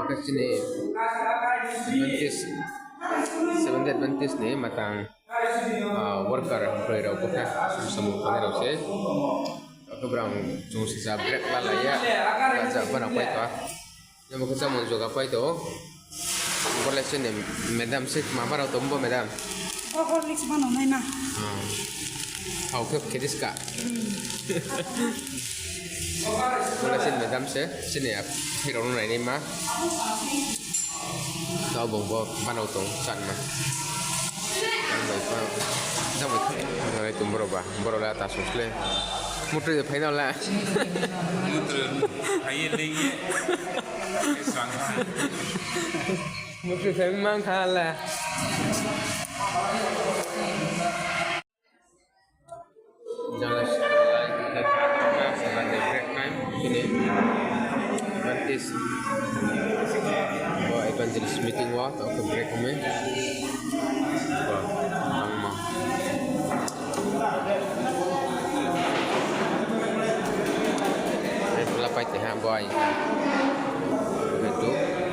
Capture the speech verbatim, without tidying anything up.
Chini Adventist, Seventh Day Adventist ni matang, ah, worker broi rao bo khe samung tangnai rao se. Akhe brang chung sisa break lalai ya, raja bana pai tong. Namo khe chámung joga pai tong. Bo le chini madam se, ma barao tong bo madam? Bo Horlicks bano naima. Ah. Hao khe khe diska. Bo le chini madam se, chini aphirao no nainaima. Tao bung bo banao tong, chanma. Jang bai pa, jang bai pa. Nai tong borao ba, borao le ata sung sle. Mutri de phainai le. Mutri phai ye le ye. Mutri phai mang kha le. Jala Sunday break time, chini Adventist bo evangelist meeting wo, tao khe break ong mi. Bo, tangma. Ai, pula pai te ha, bo ai. Betul.